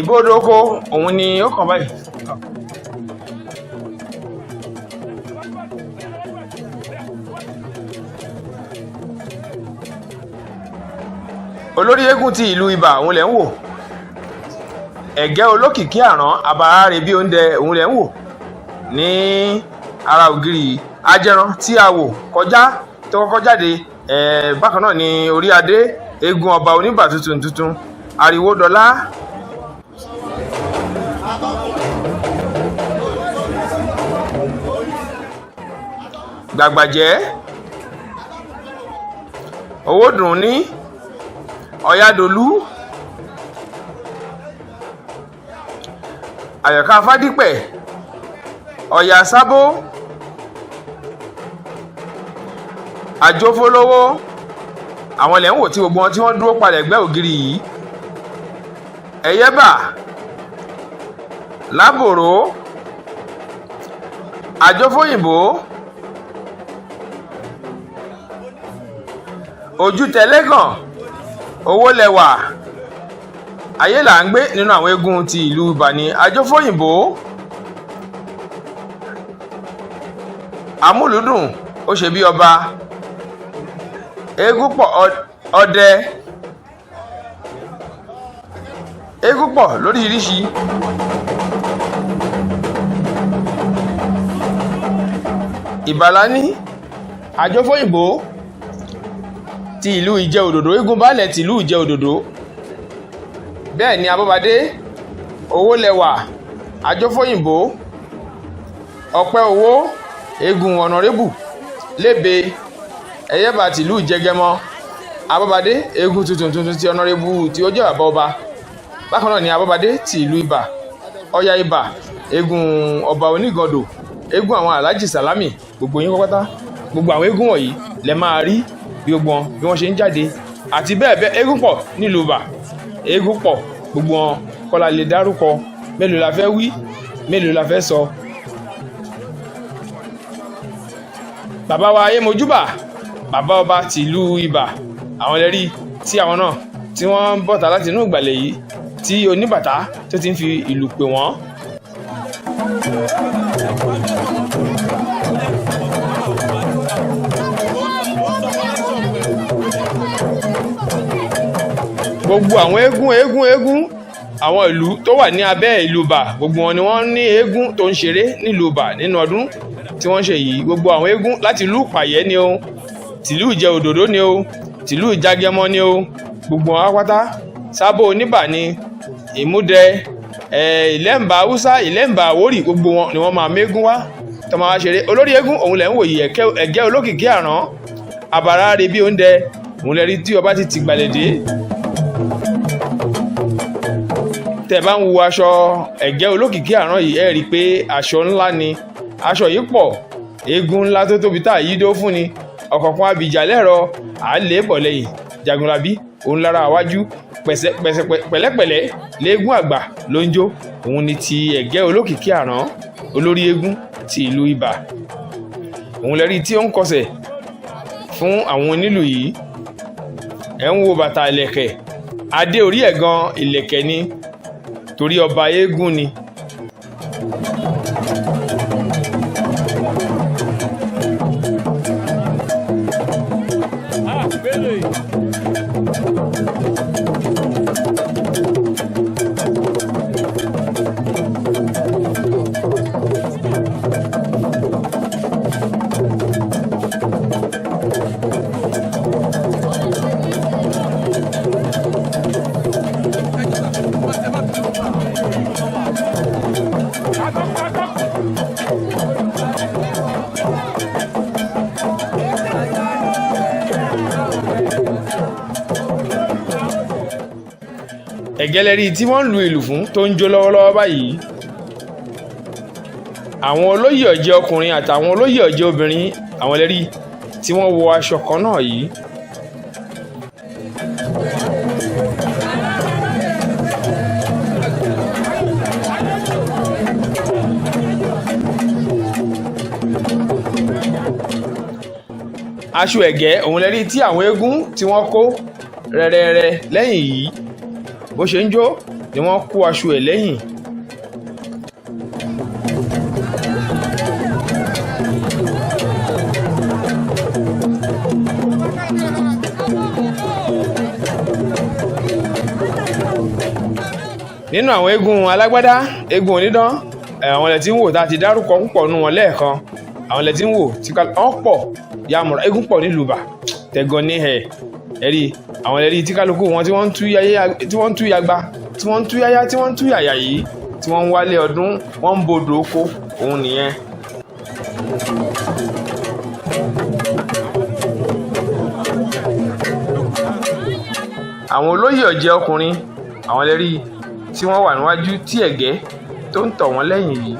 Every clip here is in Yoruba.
Ìbodò oko òun ni ó kàn báyìí. Olórí eégún ti ìlú Ibà òun lẹ̀ ń wò. Ẹ̀gẹ́ olókìkí àrán àbáráre bí oúnjẹ òun lẹ̀ ń wò ní ara ògiri yìí. Ajẹran tí a wò kọjá tó kọ́kọ́ jáde, bákan náà ni orí adé eégún ọba oníbà tuntun tuntun ariwo dọlá. Gbàgbàjẹ́ owó dùn ní Ọ̀yádòlú, Àyọ̀ká Fádípẹ̀, Ọ̀yà Sábó, Àjọfólówó, àwọn ilẹ̀ ń wò tí gbogbo wọn tí wọ́n dúró palẹ̀ gbẹ́ ògiri yìí. Ẹ̀yẹ́bà Lábòrò, Àjọfóyìnbó, Ojútẹlẹ́gàn, Owó lẹwà, ayé là ń gbé nínú àwọn eégún ti ìlú Ibà ní Àjọfóyìnbó, Amúlùúdùn ó ṣe bí ọba, eégún pọ̀ ọdẹ, eégún pọ̀ lóríṣiríṣi. Ìbàlá ní Àjọfóyìnbó ti ìlú Ìjẹ Òdòdó, eégún baálẹ̀ ti ìlú Ìjẹ Òdòdó. Bẹ́ẹ̀ ni Abọ́badé, Owó lẹwà, Àjọfóyìnbó, Ọpẹ́ owó, eégún ọ̀nàrẹ́bù lébè, Ẹ̀yẹ́bà tìlú Ìjẹgẹmọ, Abọ́badé eégún tuntun tuntun ti ọ̀nàrẹ́bù tí ó jẹ́ bàbá ọba. Bákan náà ni Abọ́badé ti ìlú Ibà, Ọya Ibà, eégún ọba onígàndò, eégún àwọn Alhaji Salami. Gbogbo yín pátá, gbogbo àwọn eégún wọ̀nyí lẹ máa rí bí gbogbo wọn bí wọ́n ṣe ń jáde àti bẹ́ẹ̀ bẹ́ẹ̀. Eégún pọ̀ nílùú Ibà, eégún pọ̀, gbogbo wọn kọ́ la lè dárúkọ. Mélòó la fẹ́ wí, mélòó la fẹ́ sọ. Bàbá wa Ayémojúbà, bàbá ọba tìlú Ibà, àwọn ẹlẹ́rìí tí àwọn náà tí wọ́n ń bọ̀tà láti inú ìgbàlẹ̀ yìí tí oníbàtà tó ti ń fi ìlù pè wọ́n. Gbogbo àwọn eégún eégún eégún àwọn ìlú tó wà ní abẹ́ ìlú Ibà, gbogbo wọn ni wọ́n ní eégún tó ń ṣeré nílùú Ibà nínú ọdún tí wọ́n ń ṣe yìí. Gbogbo àwọn eégún láti ìlú Ìpàyẹ́ ni o, tìlú Ìjẹ Òdòdó ni o, tìlú Ìjàgẹmọ ni o, gbogbo wọn pátá. Sábò oníbà ni Ìmúdẹ, Ìlẹ́ǹbà Haúsá, Ìlẹ́ǹbà Àwórì, gbogbo wọn ni wọ́n máa mégún wá tó máa wá ṣeré. Olórí eégún òun lẹ̀ ń wò yìí, ẹ̀gẹ́ olókìkí àrán àbàrà rè bí oúnjẹ òun lẹ rí tí ọba ti tìgbàlẹ̀ dé. Tẹ́ bá ń wo aṣọ ẹ̀gẹ́ olókìkí àrán yìí, ẹ rí i pé aṣọ ńlá ni aṣọ yìí pọ̀. Eégún ńlá tó tóbi tá a yí dó fún ni ọ̀kọ̀ọ̀kan abìjà lẹ́rọ à ń lé bọ̀ lẹ́yìn Jagunlabi òun lára àwájú pẹ̀sẹ̀pẹ̀sẹ̀ pẹ̀lẹ́pẹ̀lẹ́ léegun àgbà ló ń jó. Òun ni ti ẹ̀gẹ́ olókìkí àrán, olórí eégún ti ìlú Ibà. Òun lẹ́rí tí ó ń kọsẹ̀ fún àwọn onílù yìí. Ẹ̀ ń wo bàtà ìlẹ̀kẹ̀, adé orí ẹ̀ gan ìlẹ̀kẹ̀ ni, torí ọba eégún ni. Ẹ̀gẹ́lẹ́rí tí wọ́n ń lu ìlù fún tó ń jó lọ́wọ́lọ́wọ́ báyìí. Àwọn olóyè ọ̀jẹ̀ ọkùnrin àtàwọn olóyè ọ̀jẹ̀ obìnrin, àwọn ẹlẹ́rí tí wọ́n wọ aṣọ kan náà yìí. Aṣọ ẹ̀gẹ́ òun lẹ́rí tí àwọn eégún tí wọ́n kó rẹ́rẹ́rẹ́ lẹ́yìn yìí. Bó ṣe ń jó ni wọ́n kó aṣọ ẹ̀ lẹ́yìn. Nínú àwọn eégún alágbádá, eégún onídán, àwọn ilẹ̀ tí ń wò tá a ti dárúkọ púpọ̀ nù wọn lẹ́ẹ̀kan, àwọn ilẹ̀ tí ń wò tí wọ́n pọ̀ yàmùrà. Eégún pọ̀ nílùú Ìbà tẹ̀gàn ní ẹ̀ ẹ̀rí àwọn ẹ̀rí tí kálukú wọn tí wọ́n ń tú yáyá, tí wọ́n ń tú yagba, tí wọ́n ń tú yáyá, tí wọ́n ń tú yàyà yìí, tí wọ́n ń wálé ọdún, wọ́n ń bodò oko òun nìyẹn. Àwọn olóyè ọ̀jẹ̀ ọkùnrin, àwọn ẹlẹ́rìí tí wọ́n wà níwájú tí ẹ̀gẹ́ tó ń tọ̀ wọ́n lẹ́yìn yìí.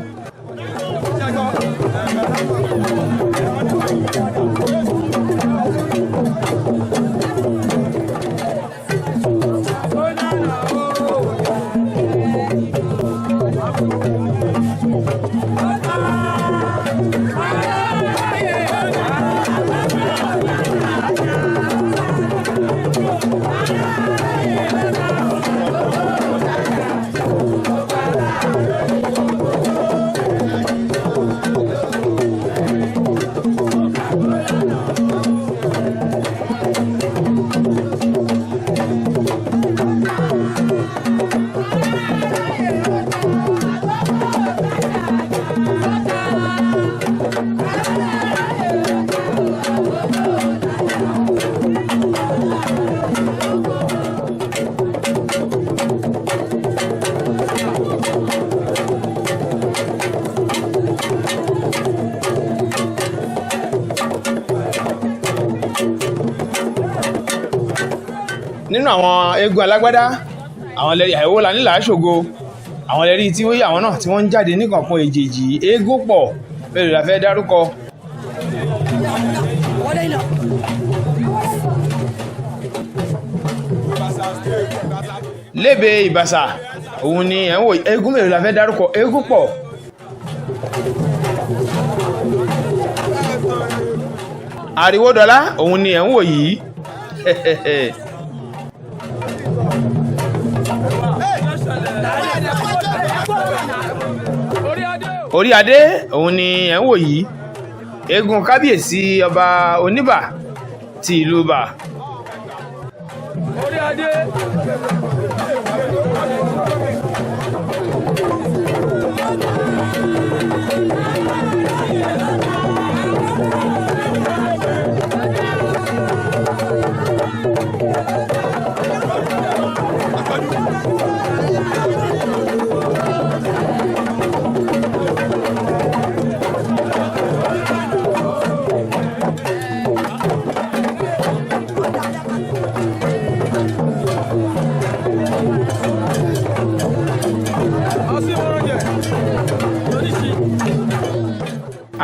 Nínú àwọn eégún alágbádá, àwọn ẹlẹ́rìí àìwò la nílà ṣògo, àwọn ẹlẹ́rìí tí wọ́n yí àwọn náà tí wọ́n ń jáde níkànkan èjèèjì. Eégún pọ̀, mélòó la fẹ́ dárúkọ? Lébe Ìbàṣà òun ni ẹ̀ ń wò. Eégún mélòó la fẹ́ dárúkọ? Eégún pọ̀. Àríwódọ́lá òun ni ẹ̀ ń wò yìí. Orí adé òun ni ẹ̀ ń wò yìí, eégún kábíyèsí ọba Oníbà ti ìlú Ìbà. Orí adé.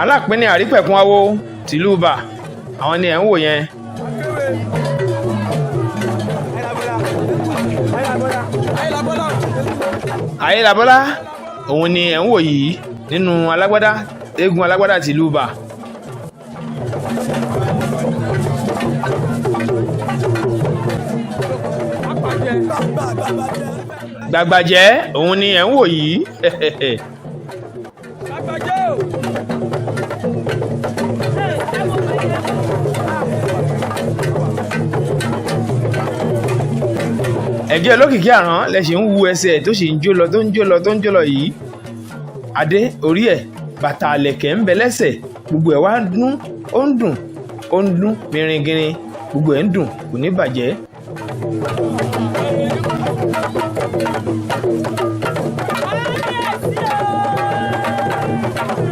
Alápínní Àrípẹ̀kun awo tìlú Ìbà, àwọn ni ẹ̀ ń wò yẹn. Ayélabọ́lá òun ni ẹ̀ ń wò yìí nínú alágbádá, eégún alágbádá tìlú Ìbà. Gbàgbàjẹ́ òun ni ẹ̀ ń wò yìí. Gbàgbàjẹ́ o. Ẹ̀gẹ́ olókìkí àrán lẹ ṣì ń wu ẹsẹ̀ tó sì ń jó lọ, tó ń jó lọ, tó ń jó lọ yìí. Adé orí ẹ̀, bàtà àlẹ̀kẹ̀ ń bẹ lẹ́sẹ̀, gbogbo ẹ̀ wá ń dún, ó ń dùn, ó ń dún mìrìngìrìn, gbogbo ẹ̀ ń dùn, kò ní bàjẹ́.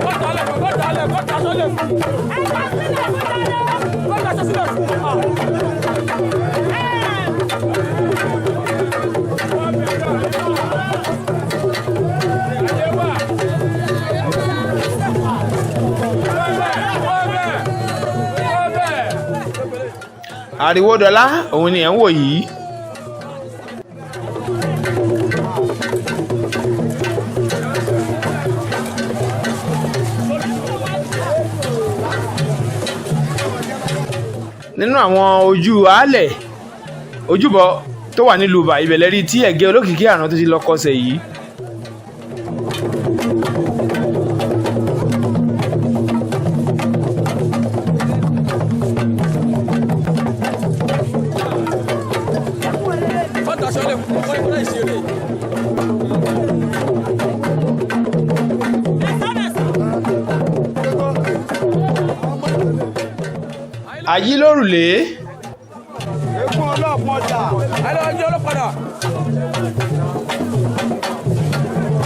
Kọ́ta lẹ̀ kọ́ta lẹ̀ kọ́ta aṣọ sílẹ̀ fún. Kọ́ta aṣọ sílẹ̀ fún. Àríwódọlá òun ni ẹ̀ ń wò yìí. Nínú àwọn ojú àálẹ̀ ojúbọ tó wà nílùú Ìbà. Ibẹ̀ lẹ́rí tí ẹ̀gẹ́ olókìkí àrùn tó ti lọ kọsẹ̀ yìí. Wọ́n daṣọ lẹ̀ fún wọ́n ìkọ́lá ìṣeré. Àyí lórùlé. Egun ọlọ́pàá ọjà. Ayé lọ ọlọ́padà.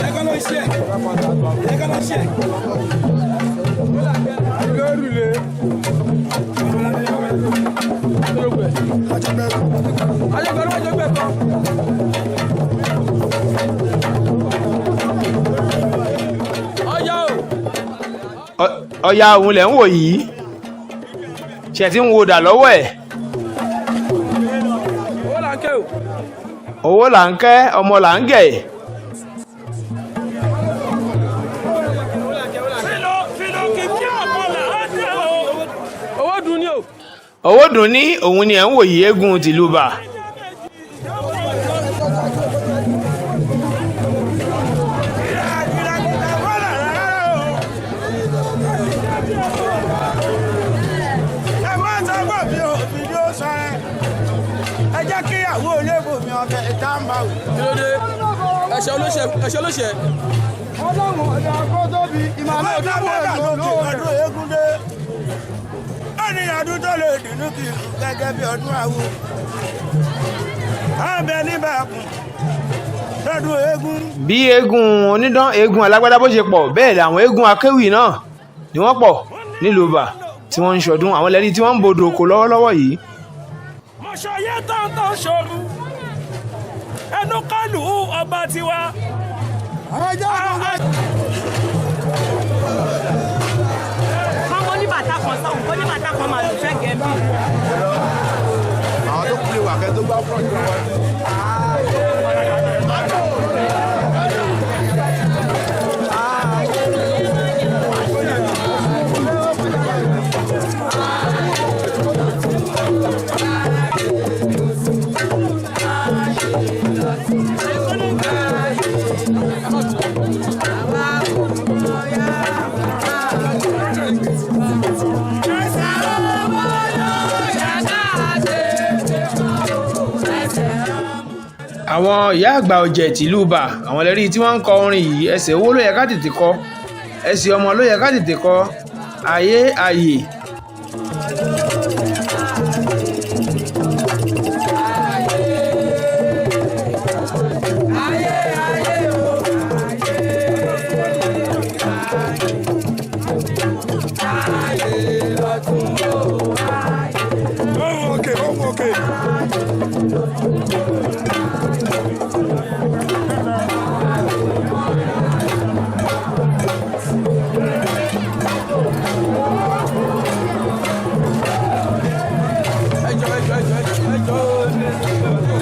Ẹ̀ka ló ń ṣe. Ẹ̀ka ló ń ṣe. Lórùlé. Ayé gbẹ̀rún wájú gbẹ̀ kan. Ọjà o. Ọya òun lẹ̀ ń wò yìí, ṣe ti ń wo dà lọ́wọ́ ẹ̀. Owó là ń kẹ́ o. Owó là ń kẹ́, ọmọ là ń gẹ̀. Owó dùn ní o. Owó dùn ní òun ni ẹ̀ ń wò yìí, eégún tìlú Ìbà. Ẹ má sábà mi ò fi ní ó sọ ẹ. Ẹ jẹ́ kí ìyàwó olébò mi ọbẹ̀ ìta máa wù. Kí ló dé? Ẹ̀ṣẹ̀ olóṣẹ̀, ẹ̀ṣẹ̀ olóṣẹ̀. Ọlọ́run ọ̀dà kó tóbi ìmàlẹ́ òdìbò lókè ọdún eégún dé. Ó ní ọdún tó lè dùnú kì í gẹ́gẹ́ bí ọdún àwo. Ọbẹ̀ níbàkùn lọ́dún eégún. Bí eégún onídán, eégún alágbádá bó ṣe pọ̀, bẹ́ẹ̀ làwọn eégún akéwì náà ni wọ́n pọ̀ nílùú Ìbà tí wọ́n ń ṣọdún. Àwọn lẹ́rí tí wọ́n ń bodò oko lọ́wọ́lọ́wọ́ yìí. Mọ̀ṣọ́yé tọ̀ntàn ṣòru ẹnu kọlù ọba tiwa. Kọ́mọ ní bàtà kan sọ̀hún, kó ní bàtà kan máa lò fẹ́ gẹ̀ẹ́bì. Àwọn tó kú lè wà kẹ́ tó gbá front wọn. Àwọn ìyá àgbà ọ̀jẹ̀ tìlú Ìbà, àwọn lẹ́rí tí wọ́n ń kọ orin yìí. Ẹsẹ̀ owó ló yẹ ká tètè kọ, ẹsẹ̀ ọmọ ló yẹ ká tètè kọ, ayé ayè. Ohun òkè, ohun òkè. Ẹjọ́, ẹjọ́, ẹjọ́, ẹjọ́, ẹjọ́.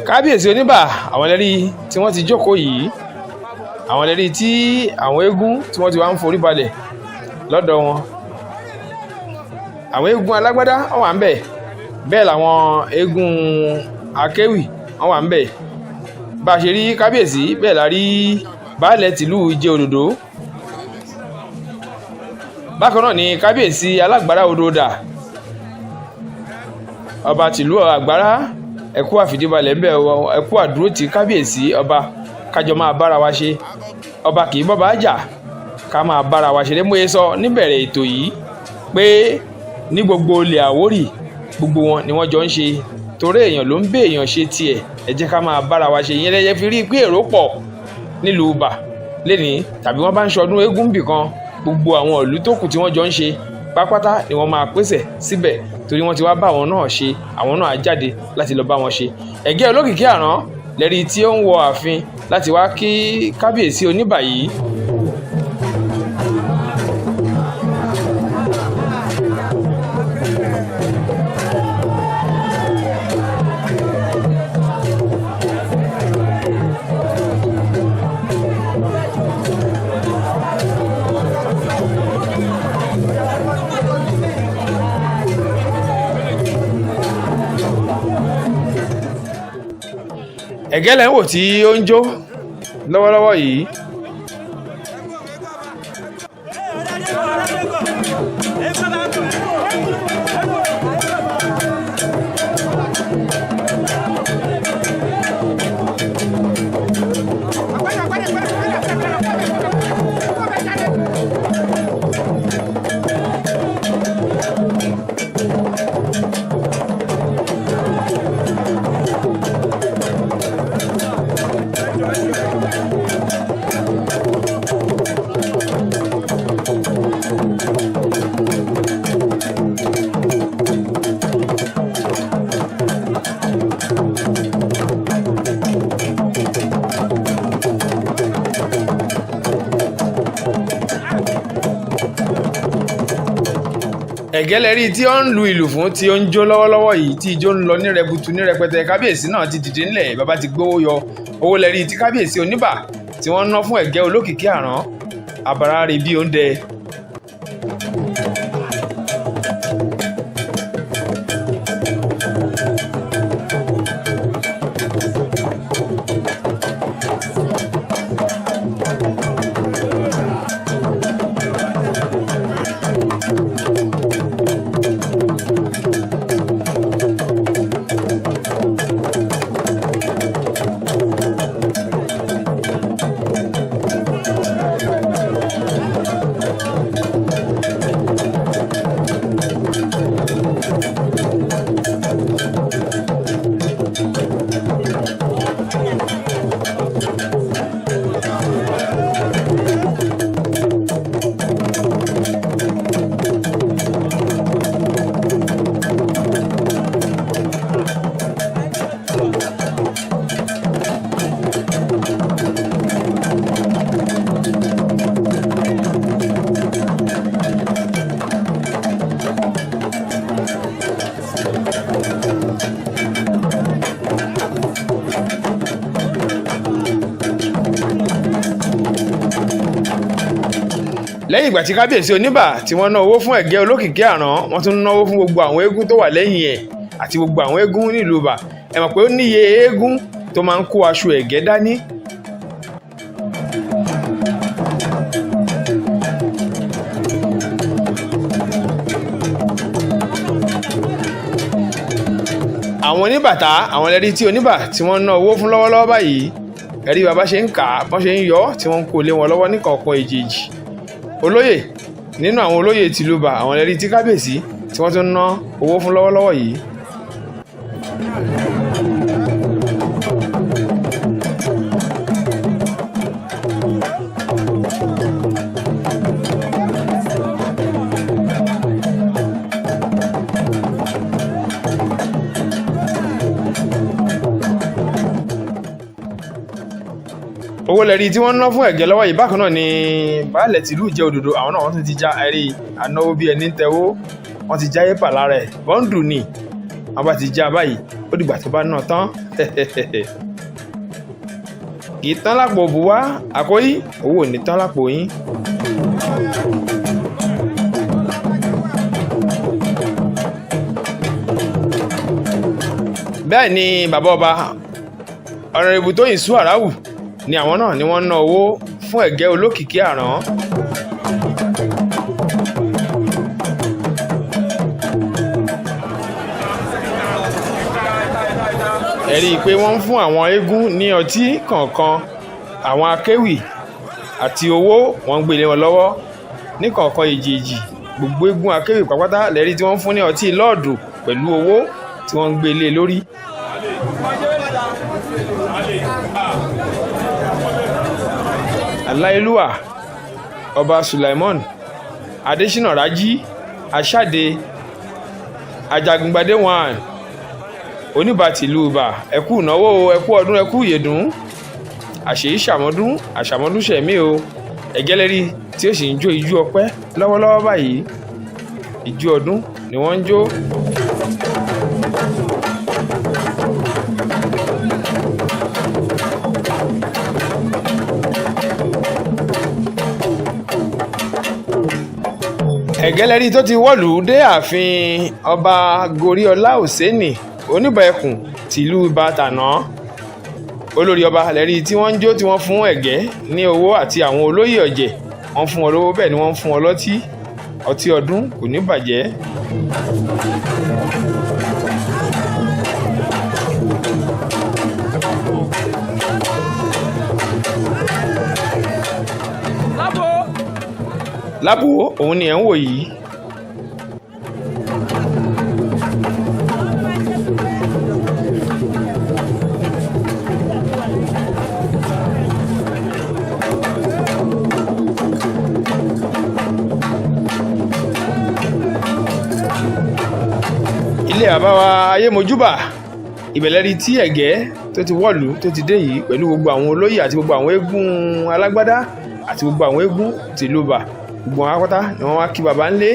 Kábíyèsí oníbà, àwọn lẹ́rí tí wọ́n ti jókòó yìí, àwọn lẹ́rí tí àwọn eégún tí wọ́n ti wá ń forí balẹ̀ lọ́dọ̀ wọn. Àwọn eégún alágbádá wọ́n wà ń bẹ̀, bẹ́ẹ̀ làwọn eégún akéwì wọ́n wà ń bẹ̀. Bá a ṣe rí kábíyèsí, bẹ́ẹ̀ la rí baálẹ̀ tìlú Ìjẹ̀ Òdòdó. Bákan náà ni kábíyèsí alágbára odòdà, ọba tìlú àgbára. Ẹkú àfìdíbalẹ̀ ń bẹ̀ o, ẹkú àdúró tí kábíyèsí ọba. Kájọ máa bára wa ṣe, ọba kì í bọ́ba jà, ká máa bára wa ṣe. Lé móye sọ níbẹ̀rẹ̀ ètò yìí pé ní gbogbo olè Àwórì, gbogbo wọn ni wọ́n jọ ń ṣe, torí èèyàn ló ń bẹ èèyàn ṣe tiẹ̀. Ẹ jẹ́ ká máa bára wa ṣe. Ìyẹn lẹ́yẹ fi rí i pé èrò pọ̀ nílùú Ìbà lẹ́ni, tàbí wọ́n bá ń ṣọdún eégún bì kan, gbogbo àwọn ìlú tó kù tí wọ́n jọ ń ṣe. Pápátá ni wọ́n máa pèsè síbẹ̀ torí wọ́n ti wá bá àwọn náà ṣe, àwọn náà á jáde láti lọ bá wọn ṣe. Ẹ̀gẹ́ Olókìkí Àrán lẹ́rí tí ó ń wọ ààfin láti wá kí kábíyèsí Oníbà yìí. Ẹ̀gẹ́ lẹ́ ń wò tí ó ń jó lọ́wọ́lọ́wọ́ yìí. Ẹ̀gẹ́ lẹ rí tí ó ń lu ìlù fún, tí ó ń jó lọ́wọ́lọ́wọ́ yìí, tí ijó ń lọ ní rẹbutu ní rẹpẹtẹ. Kábíyèsí náà ti dìde ńlẹ̀, bàbá ti gbówó yọ. Owó lẹ rí tí kábíyèsí Oníbà tí wọ́n ná fún Ẹ̀gẹ́ Olókìkí Àrán, àbàrà rè bí oúnjẹ. Lẹ́yìn ìgbà tí kábíyèsí Oníbà tí wọ́n ná owó fún Ẹ̀gẹ́ Olókìkí Àrán, wọ́n tún náwó fún gbogbo àwọn eégún tó wà lẹ́yìn ẹ̀ àti gbogbo àwọn eégún nílùú Ìbà. Ẹ mọ̀ pé ó níye eégún tó máa ń kó aṣọ ẹ̀gẹ́ dání. Àwọn oníbàtà, àwọn ẹlẹ́rìí tí Oníbà tí wọ́n ná owó fún lọ́wọ́lọ́wọ́ báyìí, ẹ̀rí bàbá ṣe ń kà á, bọ́n ṣe ń yọ ọ́, tí wọ́n ń kó lé wọn lọ́wọ́ ní kọ̀ọ̀kan èjèèjì. Olóyè nínú àwọn olóyè tìlú Ìbà, àwọn ẹlẹ́rìí tí kábíyèsí tí wọ́n tún ná owó fún lọ́wọ́lọ́wọ́ yìí. Owó lẹ́rí tí wọ́n ná fún Ẹ̀gẹ́ lọ́wọ́ yìí. Bákan náà ni baálẹ̀ tìlú Ìjẹ́ Òdòdó, àwọn náà wọ́n tún ti já ẹ̀rí ànáwó bí ẹni ń tẹ́wó, wọ́n ti já yẹ́pà lára ẹ̀ bọ́ńdù ni wọ́n bá ti já báyìí, ó dìgbà tó bá ná tán, kì í tán lápò òbúwá àkóyí, owó ò ní tán lápò yín. Bẹ́ẹ̀ ni bàbá ọba Ọ̀nàrẹ́bù Tóyìn Súàráwù ni àwọn náà ni wọ́n ná owó fún Ẹ̀gẹ́ Olókìkí Àrán. Ẹ rí i pé wọ́n ń fún àwọn eégún ní ọtí kọ̀ọ̀kan, àwọn akéwì àti owó, wọ́n ń gbé lé wọn lọ́wọ́ ní kọ̀ọ̀kan èjèèjì. Gbogbo eégún akéwì pápátá lẹ́rí tí wọ́n ń fún ní ọtí lọ́ọ̀dù pẹ̀lú owó tí wọ́n ń gbé lé lórí. Aláyélúwà Ọba Sulaimon Adésínà Rájí Aṣáde Ajagungbadé one Oníbà tìlú Ìbà, ẹkú ìnáwó, ẹkú ọdún, ẹkú ìyèdún, àṣèyí ṣàmọ́dún, àṣàmọ́dún ṣẹ̀mí o. Ẹ̀gẹ́lẹ́rí tí ó sì ń jó ijó ọpẹ́ lọ́wọ́lọ́wọ́ báyìí, ijó ọdún ni wọ́n ń jó. Ẹ̀gẹ́lẹ́rí tó ti wọ́lú dé ààfin ọba Goríọlá Òsénì Oníbà Ẹkùn tìlú Ìbà tàná. Olórí ọba lẹ́rí tí wọ́n ń jó, tí wọ́n fún ẹ̀gẹ́ ní owó àti àwọn olóyè ọ̀jẹ̀, wọ́n fún wọn lówó, bẹ́ẹ̀ ni wọ́n ń fún wọn lọ́tí. Ọtí ọdún kò ní bàjẹ́. Lábo. Lábò òun ni ẹ̀ ń wò yìí. Ilé bàbá wa Ayémojúbà ìbẹ̀lẹ́rí tí ẹ̀gẹ́ tó ti wọ̀lú tó ti dé yìí pẹ̀lú gbogbo àwọn olóyè àti gbogbo àwọn eégún alágbádá àti gbogbo àwọn eégún tìlú Ìbà, gbogbo àwọn akọ́tà ni wọ́n wá kí bàbá ńlé.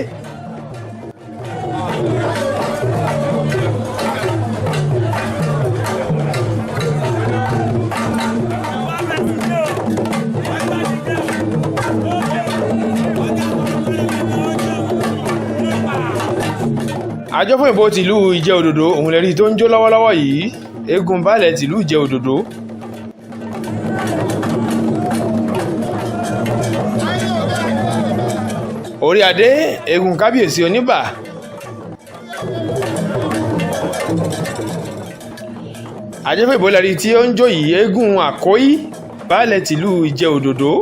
Àjọ fún ìbò tìlú Ìjẹ́ Òdòdó òun lẹ́rí tó ń jó lọ́wọ́lọ́wọ́ yìí, eégún baálẹ̀ tìlú Ìjẹ́ Òdòdó. Orí adé eégún kábíyèsí Oníbà. Àjọ fún ìbò lẹ́rí tí ó ń jó yìí, eégún Àkóyí baálẹ̀ tìlú Ìjẹ́ Òdòdó.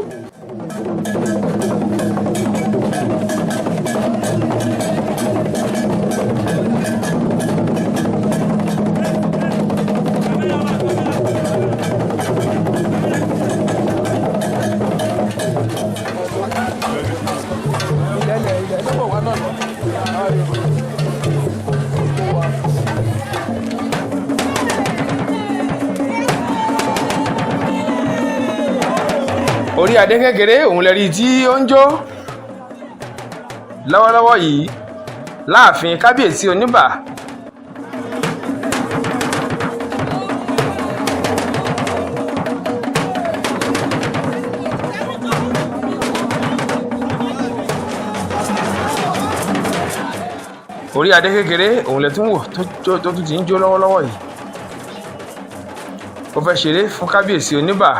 Orí adé kékeré òun lẹ́rí tí ó ń jó lọ́wọ́lọ́wọ́ yìí láàfin kábíyèsí Oníbà. Orí adé kékeré òun lẹ tún wò tó tún ti ń jó lọ́wọ́lọ́wọ́ yìí, ó fẹ́ ṣeré fún kábíyèsí Oníbà.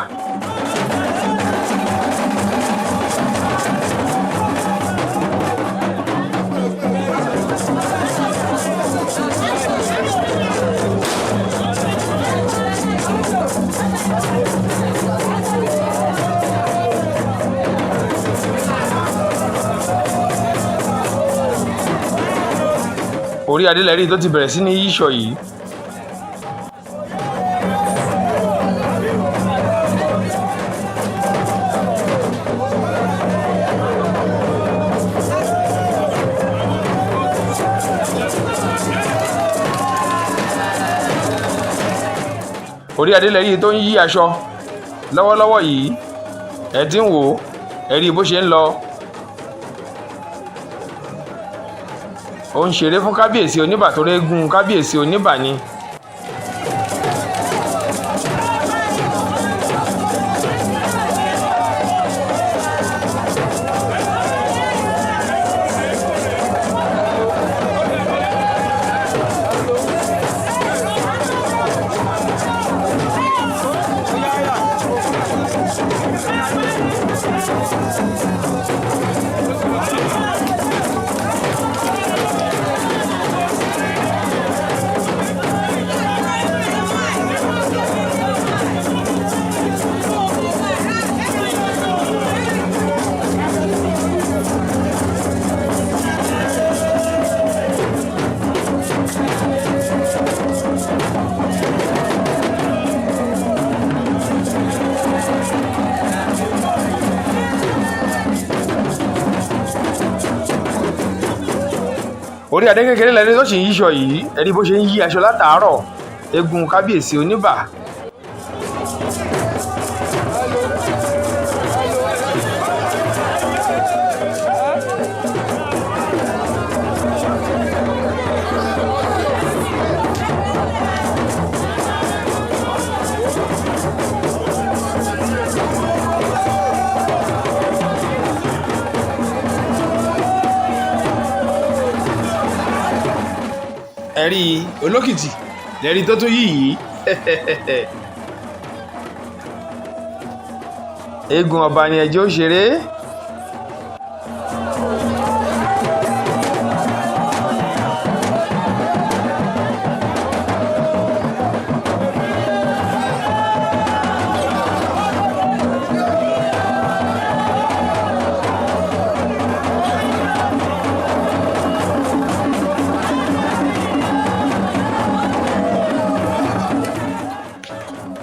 Orí adé lẹ́rí tó ti bẹ̀rẹ̀ sí ní yíṣọ yìí. Orí adé lẹ́rí tó ń yí aṣọ lọ́wọ́lọ́wọ́ yìí, ẹ ti ń wò ó, ẹ rí bó ṣe ń lọ. Ó ń ṣeré fún kábíyèsí Oníbà tó régún kábíyèsí Oníbà ni. Orí adé kékeré lẹni tó sì ń yíṣọ yìí, ẹni bó ṣe ń yí aṣọ látàárọ̀, eégún kábíyèsí oníbà. Ẹ̀rí olókìtì lẹ́rí tó tún yí yìí. Eégún ọba ni ẹjọ́ ṣeré.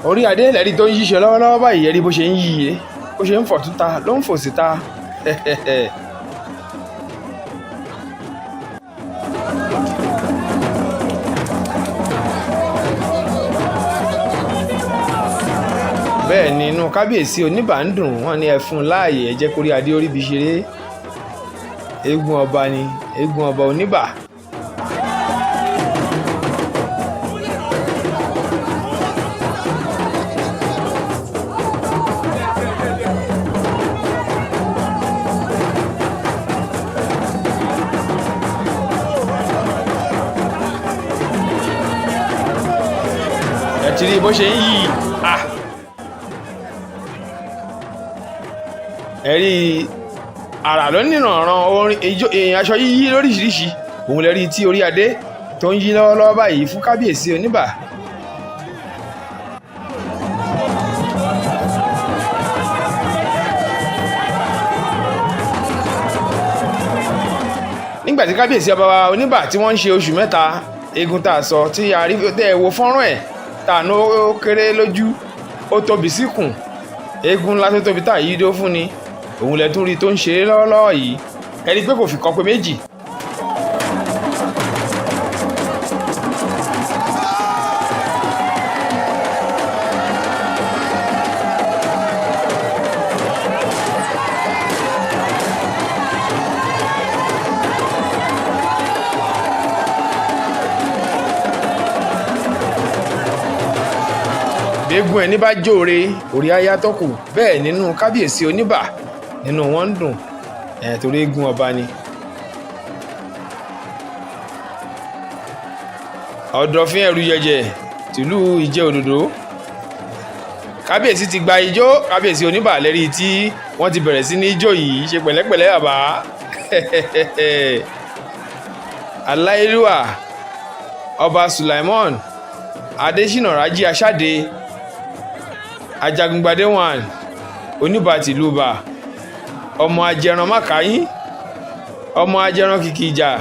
Orí adé lẹ́rí tó ń yíṣe lọ́wọ́lọ́wọ́ báyìí, ẹ̀rí bó ṣe ń yíye, bó ṣe ń fọ̀ túta ló ń fò síta. Bẹ́ẹ̀ ni inú kábíyèsí oníbà ń dùn, wọ́n ní ẹ fún un láàyè, ẹ jẹ́ kórí adé orí bi ṣeré. Eégún ọba ni eégún ọba oníbà. Ẹ ti rí bó ṣe ń yí ah ẹ̀rí àrà ló nìrànràn orin ijó èèyàn aṣọ yíyí lóríṣiríṣi, òun lè rí tí orí adé tó ń yí lọ́wọ́lọ́wọ́ báyìí fún kábíyèsí oníbà. Nígbà tí kábíyèsí ọba wa oníbà tí wọ́n ń ṣe oṣù 3, eégún tá a sọ tí a rí tẹ́ ẹ wo fọ́nrán ẹ̀ tá a ná, ó kéré lójú, ó tóbi síkùn, eégún ńlá tó tóbi tá a yí dó fún ni, òun lẹ tún rí tó ń ṣeré lọ́wọ́lọ́wọ́ yìí. Ẹ rí i pé kò fi kan pé méjì. Gbégún ẹni bá jóore orí aya tọkù, bẹ́ẹ̀ nínú kábíyèsí oníbà nínú wọn ń dùn ẹ̀ torí eégún ọba ni. Ọ̀dọ̀fin ẹ̀rù yẹ̀yẹ̀ tìlú Ìjẹ́ Òdòdó, kábíyèsí ti gba ijó. Kábíyèsí oníbà lẹ́rí tí wọ́n ti bẹ̀rẹ̀ sí ní ijó yìí, ṣe pẹ̀lẹ́pẹ̀lẹ́ bàbá. Aláìlúwà ọba Sulaimon Adésínà Rájí Aṣáde Ajagungbadé 1 oníbà tìlú bà, ọmọ ajẹran mákàáyín, ọmọ ajẹran kìkì ìjà.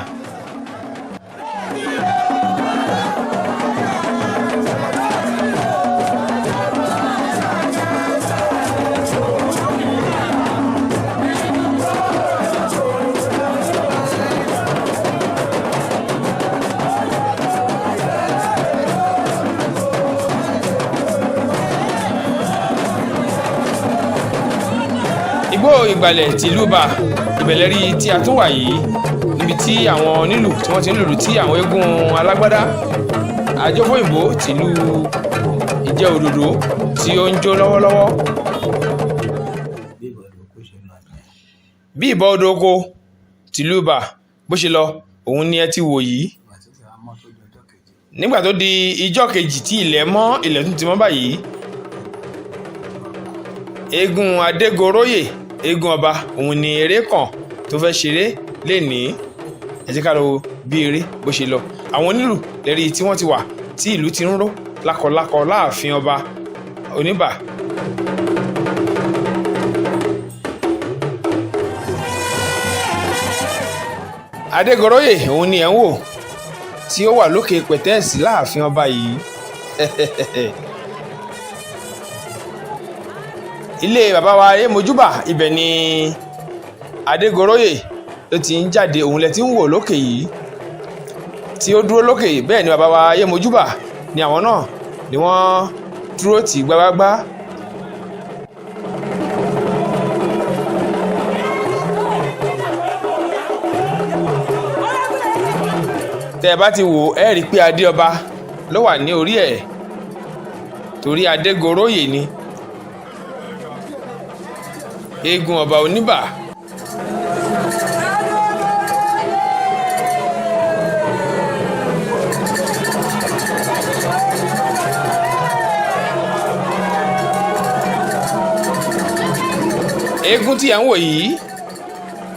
Igbó ìgbàlẹ̀ tìlú bà ìbẹ̀lẹ̀ rí tí a tún wà yìí, níbi tí àwọn onílù tí wọ́n ti ń lùlù, tí àwọn eégún alágbádá àjọfóyìnbó tìlú Ìjẹ́ Òdòdó tí ó ń jó lọ́wọ́lọ́wọ́. Bí ìbọn odò oko tìlú bà bó ṣe lọ, òun ni ẹ ti wò yìí. Nígbà tó di ijọ́ kejì tí ilẹ̀ mọ́, ilẹ̀ tún ti mọ́ báyìí, eégún Adégoróyè eégún ọba òun ni eré kan tó fẹ́ ṣeré lénìí. Ẹ jẹ́ ká lọ wo bí eré bó ṣe lọ. Àwọn onílù lẹ́rí tí wọ́n ti wà tí ìlú ti ń ró lákọlákọ láàfin ọba oníbà. Adégoróyè òun ni ẹ̀ ń wò tí ó wà lókè pẹ̀tẹ́ẹ̀sì láàfin ọba yìí. Ilé bàbá wa Ayémojúbà, ibẹ̀ ni Adégoróyè ló ti ń jáde, òun lẹ ti ń wò lókè yìí. tí ó dúró lókè. Bẹ́ẹ̀ ni bàbá wa Ayémojúbà ni àwọn náà ni wọ́n dúró tì gbágbágbá. Tẹ́ ẹ bá ti wò ẹ rí i pé adé ọba ló wà ní orí ẹ̀, torí Adégoróyè ni eégún ọba Oníbà. Eégún tí à ń wò yìí,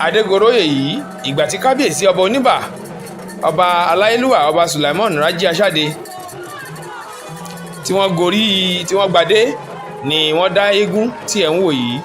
Adégoróyè yìí, ìgbà tí kábíyèsí ọba Oníbà, ọba aláyélúwà, ọba Sulaimon Raji Aṣáde, tí wọ́n gorí tí wọ́n gbadé ni wọ́n dá eégún tí ẹ̀ ń wò yìí.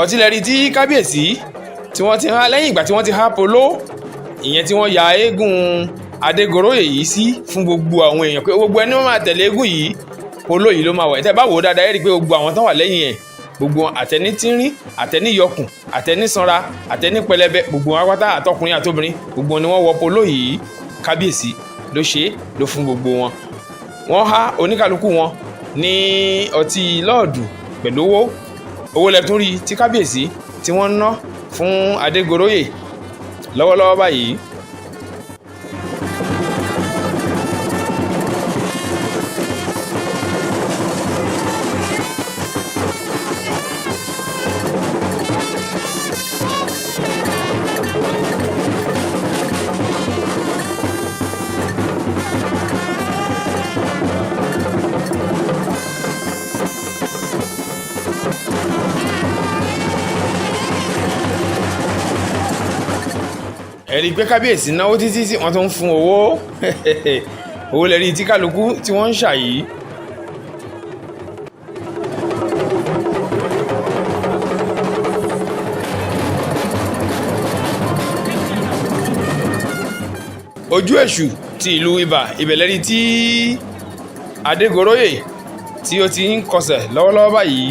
Ọtílẹ̀rí tí kábíyèsí tí wọ́n ti há lẹ́yìn ìgbà tí wọ́n ti há polo ìyẹn tí wọ́n ya eégún Adégoróyè yìí sí fún gbogbo àwọn èèyàn pé gbogbo ẹni wọ́n máa tẹ̀lé eégún yìí, polo yìí ló máa wọ̀. Ẹ̀ tẹ́ bá wò ó dáadáa, ẹ rí i pé gbogbo àwọn tó wà lẹ́yìn ẹ̀, gbogbo àtẹni tínrín, àtẹni yọkùn, àtẹni sanra, àtẹni pẹlẹbẹ, gbogbo wọn pátá, àtọkùnrin àtobìnrin, gbogbo wọn ni wọ́n wọ polo yìí. Kábíyèsí ló ṣe é ló fún gbogbo wọn. Wọ́n há oníkálukú wọn ní ọtí lọ́ọ̀dù pẹ̀lú owó. Owó lẹ́tún rí tí kábíyèsí tí wọ́n ń ná fún Adégoróyè lọ́wọ́lọ́wọ́ báyìí. Ẹ̀rí pé kábíyèsí náwó títí tí wọ́n tún ń fún owó. Owó lẹ́rí tí kálukú tí wọ́n ń ṣà yìí. Ojú èṣù ti ìlú Ibà, ìbẹ̀lẹ́rí tí Adégoróyè tí ó ti ń kọsẹ̀ lọ́wọ́lọ́wọ́ báyìí.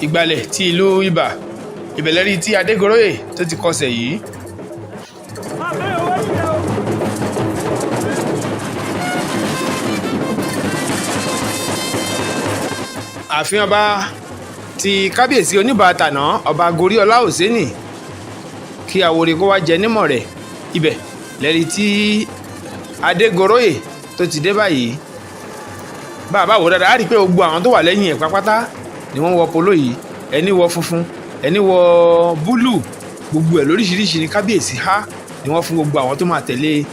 Ìgbàlẹ̀ ti ìlú Ibà, ìbẹ̀lẹ́rí tí Adégoróyè tó ti kọsẹ̀ yìí. Ààfin ọba ti kábíyèsí Oníbà tàná, ọba Goríọlá Òsénì, kí Àwòrì kó wá jẹ nímọ̀ rẹ̀, ibẹ̀ lẹ́rí tí Adégoróyè tó ti dé báyìí. Bàbá wò dáadáa, á rí i pé gbogbo àwọn tó wà lẹ́yìn ẹ̀ pápátá ni wọ́n wọ polo yìí, ẹni wọ funfun, ẹni wọ búlù, gbogbo ẹ̀ lóríṣiríṣi ni kábíyèsí há ni wọ́n fún gbogbo àwọn tó máa tẹ̀lé e.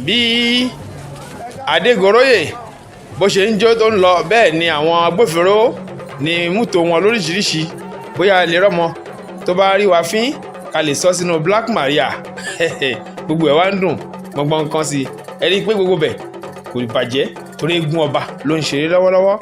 Bí Adégoróyè bó ṣe ń jó tó ń lọ, bẹ́ẹ̀ ni àwọn agbófinró ní mútò wọn lóríṣiríṣi, bóyá lè rọ́mọ tó bá rí wa fín ká lè sọ sínú Black Maria. Gbogbo ẹ̀ wá ń dùn gbọ̀ngbọ̀n kan sí i. Ẹ rí i pé gbogbo bẹ̀ kò bàjẹ́ torí eégún ọba ló ń ṣeré lọ́wọ́lọ́wọ́.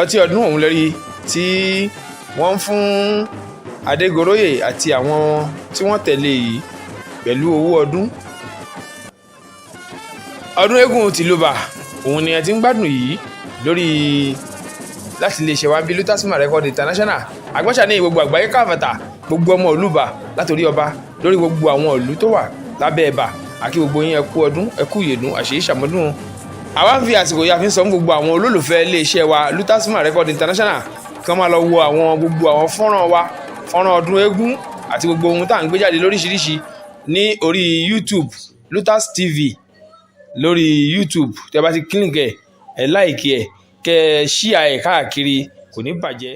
Ọtí ọdún ọ̀hún lẹ́rí tí wọ́n ń fún Adégoróyè àti àwọn tí wọ́n tẹ̀lé yìí pẹ̀lú owó ọdún. Ọdún eégún tìlúbà òun ni ẹ ti ń gbádùn yìí lórí láti lè ṣe wá bí Lutasma Record International agbọ́nsà ní gbogbo àgbáyé káfàtà, gbogbo ọmọ ìlúbà, látòrí ọba lórí gbogbo àwọn ìlú tó wà lábẹ́ ẹ̀bà àkí gbogbo yín, ẹ kú ọdún, ẹ kú ìyèdún, àṣeyí ṣàmọ́dún. Àwa ń fi àsìkò yìí a fi ń sọ fún gbogbo àwọn olólùfẹ́ iléeṣẹ́ wa Lutasma Record International kí wọ́n máa lọ wo àwọn gbogbo àwọn fọ́nrán wa, fọ́nrán ọdún eégún àti gbogbo ohun tá à ń gbé jáde lóríṣiríṣi ní orí YouTube, Lutas TV lórí YouTube. Tẹ́ bá ti click ẹ̀, ẹ̀ like ẹ̀, kẹ́ ẹ share ẹ̀ káàkiri, kò ní bàjẹ́.